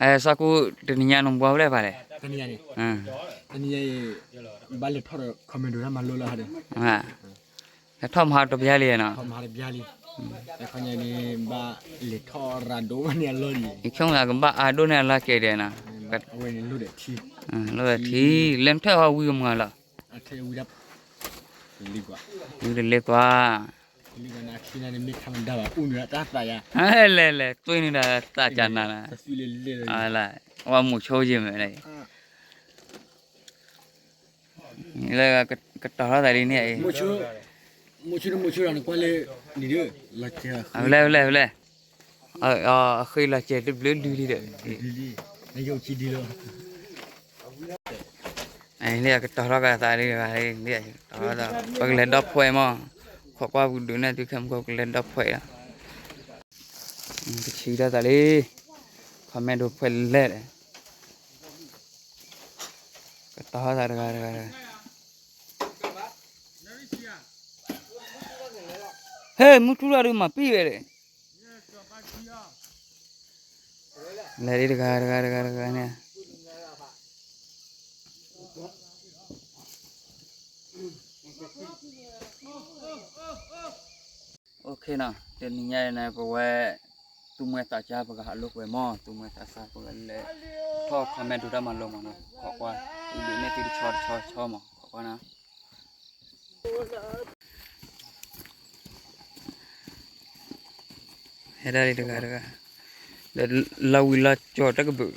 အဲ စီၤကူ တနံၤညါနဘှီဖဲလဲၣ်ဖဲလဲၣ်, တနံၤညါန့ၣ်, တနံၤညါအံၤ ဘၣ်လဲၤထီၣ်ဒီး commando တၢ်မၤလိလီၤဟါဒီး, လဲၤထီၣ်မဟါတပျၢ်လံနီၤ, တခီညါန့ၣ် ဘၣ်လဲၤထီၣ်ရၤဒိၣ်ဘၣ်န့ၣ်အလီၢ်ဒံး, ယဆိကမိၣ်သးကဘၣ်အါဒိၣ်န့ၢ်အလီၢ်ကဲဒဲးနီၤ, အဝဲန့ၣ်လိၣ်ဒီးထံ, လိၣ်ဒီးထံ, လဲၤထီၣ်ဟးဝံၤကမၤလီၤ, ဝံၤတလ့ကွၢ်, လဲၤလဲၤ သွ့န့ၢ်ဒီးသးကနၤလီၤ, ဝဲမိၤဆိယံၤမ့ၢ်, လၢကတီၤထီၣ်သးလံန့ၣ်, ဖဲလဲၣ်ဖဲလဲၣ်, အဃ့လီၤစဲၤတဘျုးဒုလံဒီး, လၢကတီၤထီၣ်ကသးလံ, ပကလဲၤဒီဖှဲးမး, ခိးကွၢ်ပကဒုးနဲၣ်သုခဲမုၢ်ကီၢ် ပကလဲၤဒီဖှဲးလီၤ, ကဆံးထီၣ်သးလံ, commando ဖှဲးလဲၣ်ဒီး, ကတီၤထီၣ်သးတဂၤတဂၤတဂၤ ဟဲ မုၢ်ထူလီၤဒုးမၤပံၣ်ဝဲဒီး, လဲၤဒ်တဂၤတဂၤတဂၤတဂၤန့ၣ်, အိၣ်ခ့နီၤ, တနံၤညါအံၤန့ၣ် ပဝဲ သူမှဲသးစၢ် ပကဟးလိာ်ကွဲမး, သူမှဲသးစၢ် ပကလဲၤထီၣ် commando တၢ်မၤလိမးနီၤ, ခိးကွၢ်, ဒုးနဲၣ်သုတဆီတဆီဆီမး, ခိးကွၢ်နီၤ. ဟဲဒၣ်လံတဂၤတဂၤ, ဒီးလီၤဝံၤလီၤကၠီၤတကဘုး,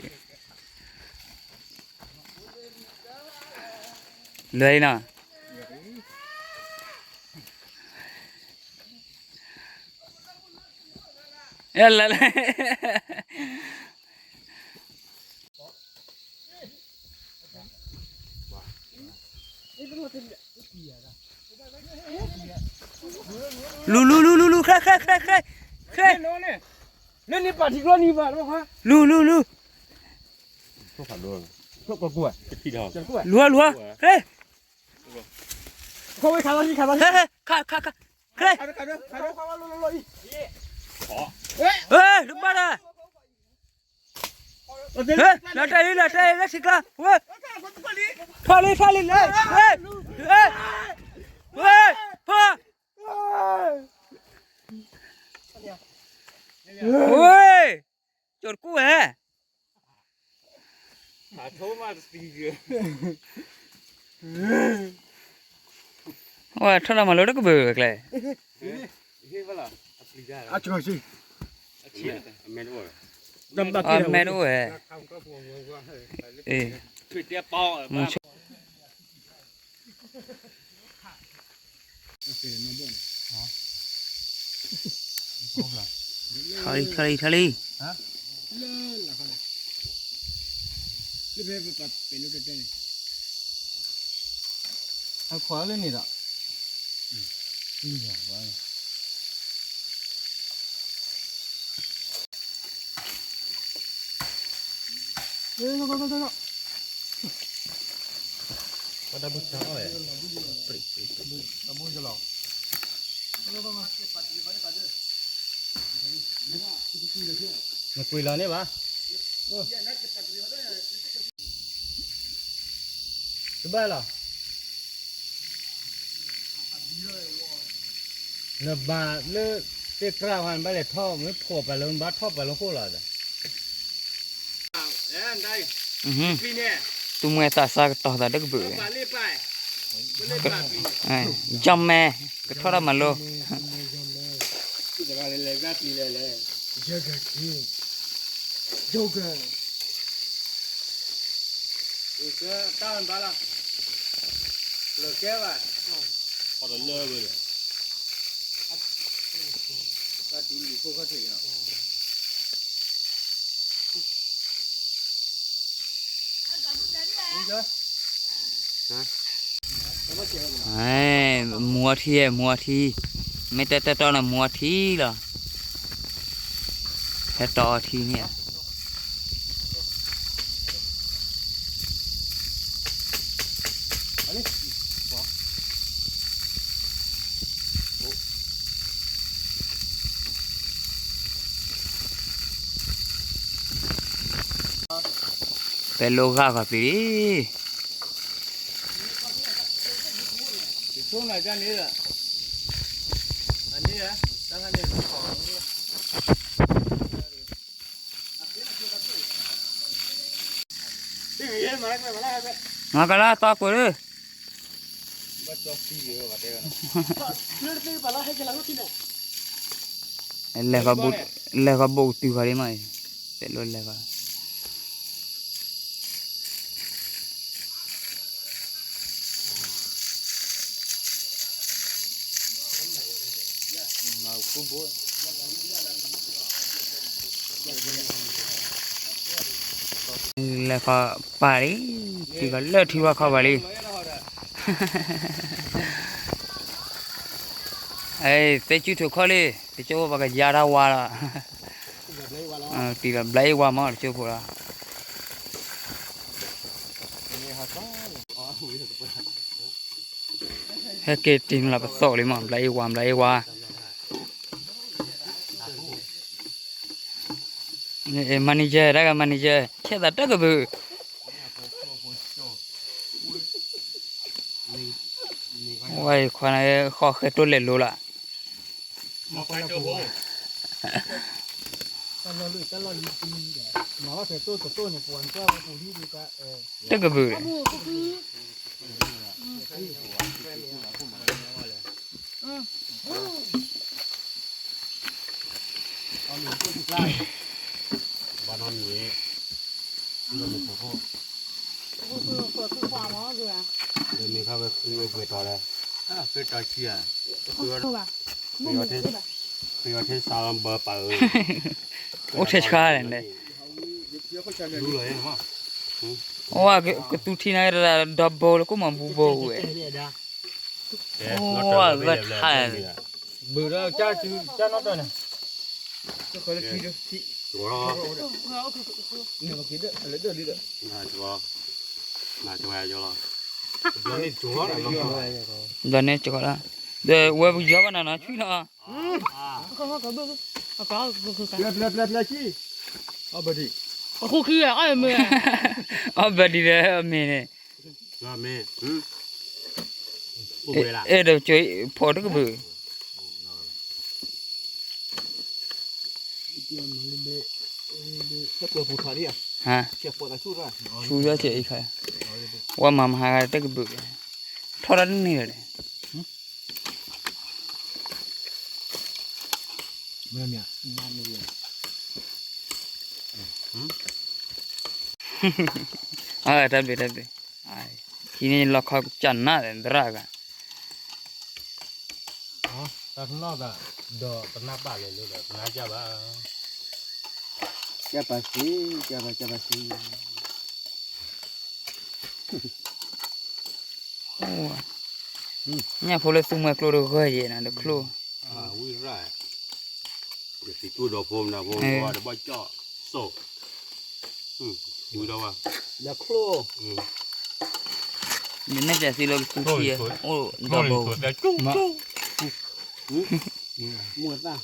လဲၤအံၤနီၤ, လဲၤလဲၤ လူၤလူၤလူၤလူၤလူၤ ချ့ချ့ချ့ချ့ချ့, လူၤလူၤလူၤ, လူၤလူၤ, ချ့, ခါခါခါ, ချ့, တဘၣ်ဒၣ်, လီၤတဲာ်လံ လီၤတဲာ်လံ လၢထံကျါ, ဝဲ, ထီၣ်လံ ထီၣ်လံ လၢ, ဝဲ, ဝဲ, ဖီ, ဝဲ, ကၠီၤတကူၣ်ဝဲ, ဝဲထီၣ်လီၤမၤလိတကဘုးကျဲ, အမဲာ်တအိၣ်ဝဲ, ထီၣ်လံ ထီၣ်လံ ထီၣ်လံ, အခွါလၢန့ၣ်ဒီး နကွံာ်လီၤန့ၣ်ဘၣ်, တဘၣ်လီၤ, နဘၣ်လၢသ့ၣ်ကြၢ်ဝဲ နဘၣ်လဲၤထီၣ် မ့ၢ်ဖှီၣ်ပာ်လၢ နဘၣ်ထီၣ်ပာ်လၢဃိၣ်လီၤဒီး သူမှဲသးစၢ်ကတီၤသးတကဘုး, ကၠီမဲ ကထီၣ်တၢ်မၤလိ, မူအထံ မူအထံ, မ့ၢ်တဲတဲတီန့ၣ် မူအထံလီၤ, ဟဲတီအီထံန့ၣ်ဧါ. အ ပဲလိၣ်ဂၢ်ဂီၤပံၤလံ. မၤကလါတီကွဲးလၢ လဲၤဃီဘိၣ်တုၤဃီလံမး, ပဲလိၣ်လဲၤဃီ လဲၤဃီပာ်လံ, တုၤဃီလၢထံဝါခီပၤလံ. သ့ၣ်ကူထိၣ်ခီလံ, တကၠိဖိပှၤကယါတၢ်ဝါလီၤ. တံၤလီၤဘျါအ့ၣ်ဝါမး တကၠိဖိလီၤ. ဟဲက့ၤတံၤနုာ်လီၤပသီၣ်လံမး ဘျါအ့ၣ်ဝါ ဘျါအ့ၣ်ဝါ. Manager တၢ်ဂၤ manager ဆဲးသးတၢ်ကဘုး, ဝဲခွါန့ၣ်ဃီဃဲတိၢ်လဲၤလိၤလီၤ. တၢ်ကဘုး ဘၣ်နီတမံၤ, လၢမ့ၢ်ခါဝဲဃုဝဲပှဲၤတီၤလဲၣ်, ပှဲၤတီၤဆံဧါ, ပှဲၤတီၤဆံ, အိၣ်ထဲဆါလီၤဘၢပာ်ဧၢ, အိၣ်ထဲဆါလဲၣ်န့ၣ်, အိၣ်ကသူထံန့ၣ် ဒီဘိလၢကိၣ်မၤဘူဘိဝဲ, အိၣ်ဝဲထါ ဘုးဒီးကၢ်နီၣ်တီၢ်န့ၣ်, ဘျီန့ၣ်ကီးလီၤ, ဒီးဝဲပယီၤဘၣ်နၤနီၤ ဆွံနီၤ, အီၣ်ဘၢဒံးဒီးအမ့ၢ်န့ၣ်, အဲၣ်ဒိးကၠိဖီတကဘုး ဟါ, ဆူယီၤစဲးအံၤခါ, ဝဲမၤမဟါဂၤတကဘုး, ထီၣ်တၢ်တန့ၢ်လၢၤ, တၢ်ဘျုးတၢ်ဘျုး, ဟံးန့ၢ်လီခီကစၢ်နးသရၣ်ဂၤ တၢ်တနီၣ်သး, ဒီးတနၢ်ပၢ်လဲၤလိၤဒီးတနၢ်ကၢ်ဘၣ်, ကၢ်ပာ်စံ, ကၢ်ပာ်, ကၢ်ပာ်စံ, ညၣ်ဖိလၢသူမှဲကျိတဂၢၢ်ယဲၢ်နၤ တချိၣ်, ဝံရၣ်, ယသံၣ်တူၢ်ဒီးဖိမနၤဖိ, တဘၣ်ကၠီၣ်, စိၣ်, ဝံဒီးဝါ, ဒီးချိၣ် နမ့ၢ်တဲသံလၢကသူထံ, အိၣ်ဒီးဘိ, မူသၣ်,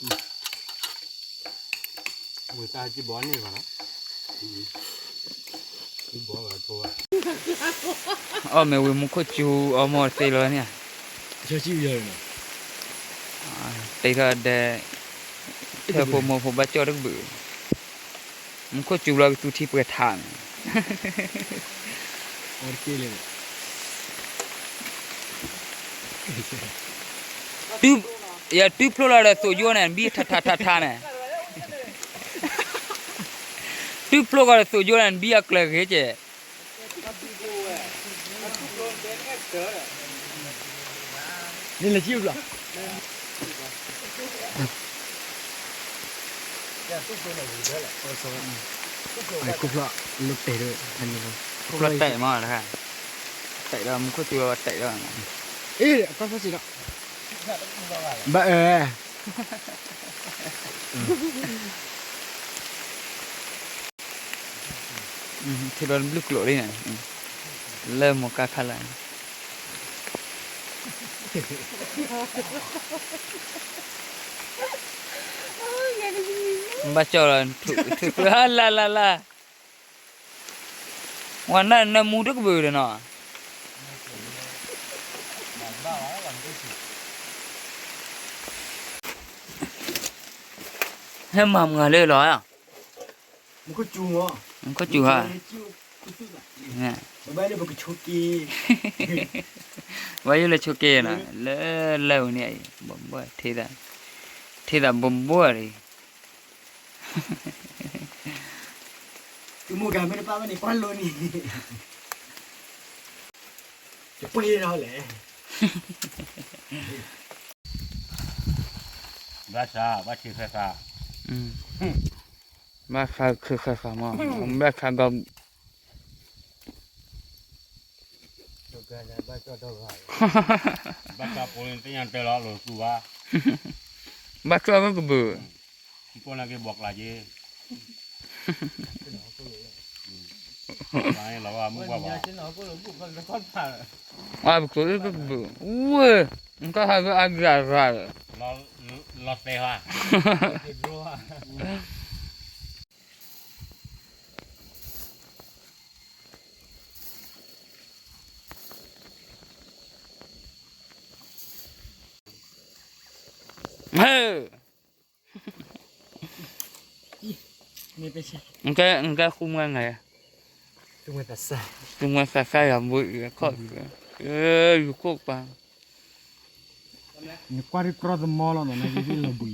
မူသၣ်ကံဘီန့ၣ်ဘၣ်နီၤ, ကံဘီဘၣ်ထိဘၣ်, အီၣ်မ့ၢ်ဝံၤမူခိၣ်စူၤအီၤမ့ၢ်သ့လီၤန့ၣ်, တဲထီၣ်ဒဲး, ထဲဖိမိၢ်ဖိဘၣ်ကၠီၣ်တကဘုး, မူခိၣ်စူၤဘျီကသူထံပှဲၤထးန့ၣ် ယတုၤဖျိလီၤဒီးသိၣ်ယိန့ၣ် နဘံၣ်ထးထးထးထးန့ၣ်, တုၤဖျိကီးဒီးသိၣ်ယိန့ၣ် နဘံၣ်အကျၢၤဂ့ၤကဲ, နလဲၤကံဘျီ ခိၣ်ဖျီၣ်လိာ်တဲာ်ဒီး, ခိၣ်ဖျီၣ်တဲာ်မးတခါ, တဲာ်ဒီးမူခိၣ်စူၤလီၤတဲာ်ဒီး, အတၢ်ဖီစံးဒီး, ဘၣ်အၢ, ထံဘျီတဘျုးကျိာ်လံန့ၣ်, လၢမိၢ်ကါခါလၢာ်, ဘၣ်ကၠီၣ်လီၤ, ထူၣ်ထူၣ်လၢ်လၢ်လၢ်, ဝဲနၢမူတကဘုးဒီးနီၤ, ဟဲမၤမုၢ်ဂၤလၢလီၤ, မူခိၣ်စူၤဟါ, ဝဲယိၣ်လၢဆိက့ၤ, ဝဲယိၣ်လၢဆိက့ၤနီၤ, လၢလၢဝဲန့ၣ်, ဘိဘိ, ထံသးဘိဘိဒီး, သုမူကၤမ့ၢ်တပၢ်ဘၣ်န့ၣ် ကွၢ်လိန့ၣ်, ယပှ့ၤထီၣ်လဲၣ်, ဘၣ်ဆၣ်, ဘၣ်ဆၣ်ဃဲဃာ်, ဘၣ်ဆၣ်ဃဲဃာ်မး, ဘၣ်ဆၣ်ကီး ဘၣ်ဆၣ်ဖိန့ၣ် သ့ၣ်ညါတဲလီၤလိာ်သူဘၣ်, ဘၣ်ဆၣ်ကီးကဘုး, ကီၢ်နာ်က့ဘီကျးက့, လီၤမူကွၢ်ဘၣ်, အပကိးကဘုး, ဝဲ, နကဟးဂီၤအဂၤဂၤ, လီၤသဲးဟါ, ဟဲ, နကဲဃုမွဲငါ, သုမွဲသးစၢ်ယၤဘိ, ခီၣ်, ယူၤခိၣ်ပၤ, နကွၢ်တြီသမီလီၤနီၤ နကလီၤဘှံးယ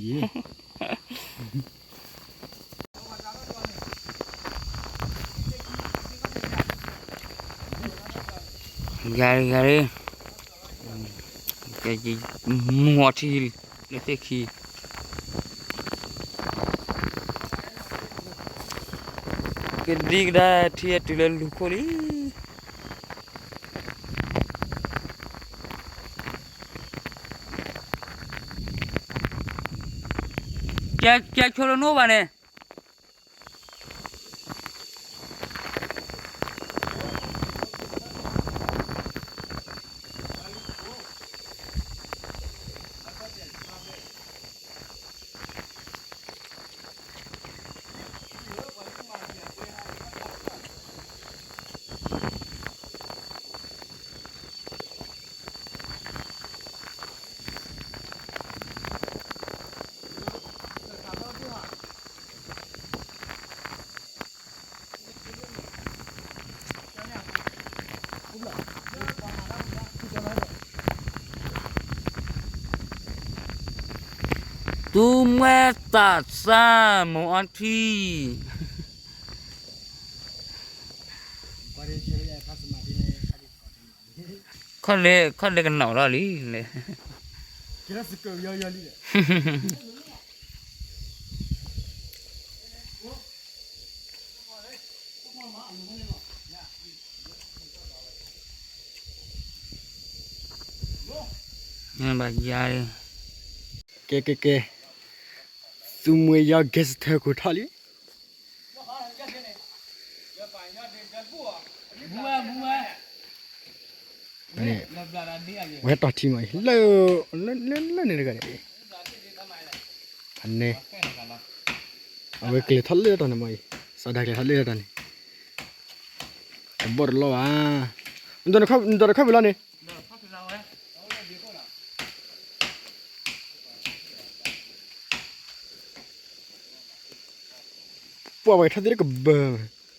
ဲၢ် ယၤလံ ယၤလံ, မူအီထံလၢသ့ၣ်ခံ, ကဒံကဒါထံအတုၤလၢလူၤခိၣ်လံ. ကဲဆိတနိၣ်ဘၣ်န့ၣ်. သူမွဲသးစၢ်မူအီထံ, ခီၣ်လ့ကနီၤထီၣ်လံ, ဘၣ်ယါ, ကဲကဲကဲ, သူမွဲယီၤ ကဲစထၢ ကိးထီၣ်လံ. န့ၣ်, ဝဲတီၢ်ထံမးအံၤ လၢ, လၢန့ၣ်တဂၤန့ၣ်, ဖးန့ၣ်, အဝဲကျဲၤထီၣ်လၢတၢ်န့ၣ်မးအံၤ, စီၤဒၤကျဲၤထီၣ်လၢတၢ်န့ၣ်, တဘီၣ်တလီၢ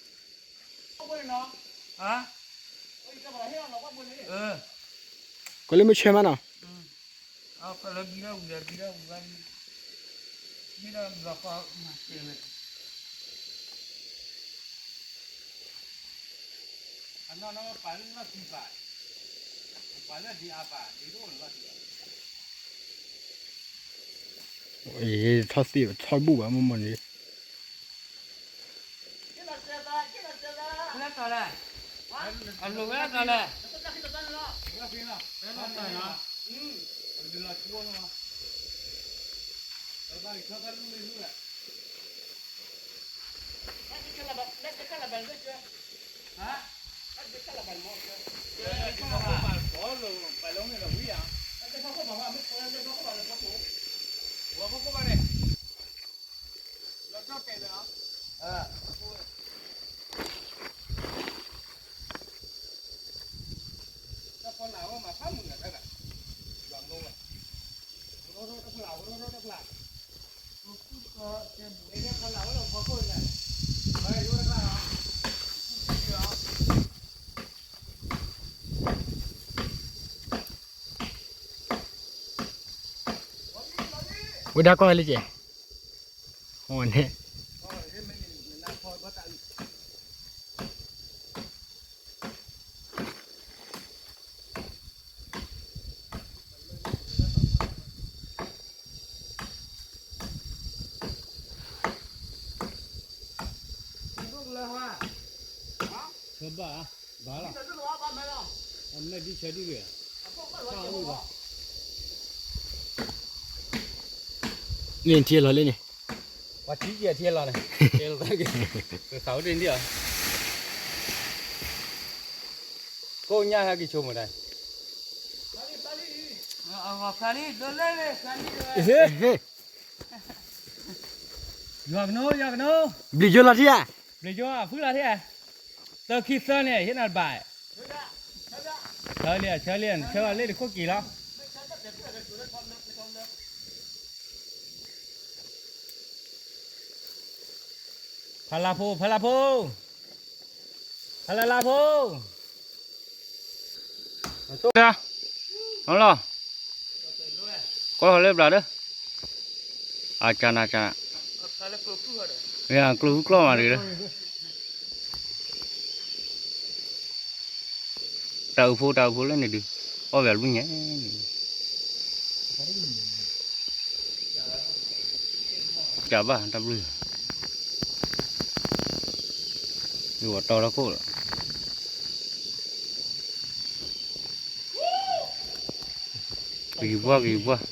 ်ဘၣ်, နတီၢ်တခီၣ်ပူၤလီၤန့ၣ်. ပှၤဝဲထီၣ်သ့ၣ်တကဘၢၣ်, ကီးလၢမုၢ်ဆ့ၣ်မးနီၤ. ထီၣ်သ့ၣ်ဘၣ် ထီၣ်ဘူၣ်ဘၣ် မ့ၢ်မ့ၢ်န့ၣ် လီၤထီၣ်တဲာ်လၢၤ, ဝဲဒၣ်ကီၢ်ဟဲလၢကဲ, ဟိန့ၣ် ဆၢဘၣ်, ဘၣ်လီၤ, အမဲာ်ဒ်ဆၢဒ်ဂ့ၤ, လ့ၣ်ထံလီၤလ့ၣ်န့ၣ်, ပှၤထံကဲထံလီၤန့ၣ်, ကဲလီၤတၢ်က့ၤ, ပဃာ်ဝဲတန့ၢ်အီၤ, ကိးညါဟဲက့ၤဆိမိၣ်တၢ်, ဖျါလံ, ဖျါလံ, ယွၤကနိ, ယွၤကနိ, ဘျံးယိလီၤထံဧါ, ဘျံးယိဖုလီၤထံဧါ, သၢခံသၢန့ၣ် ဟ့ၣ်နၤတဘၣ်, ဆၢလံ, ဆၢလံ, ဆၢလံတခိၣ်က့ၤလီၤ, ဖးလါဖိ, ဖးလါဖိ, ဖးလါလါဖိ, လီၤ, ကီလီၤလၢဘျးဒီး, အကနၤကနၤ, ကျိဖုကျီမးတဂ့ၤဒီး, တၢ်အုးဖိ တၢ်အုးဖိလၢန့ၣ်ဒုး, အီၣ်ဝဲတဘျုးညါ, ကဘၣ်တၢ်ဘျုး, ယဝၤတီထီၣ်ခိၣ်လီၤ, ကယံၤပှၢ် ကယံၤပှၢ်.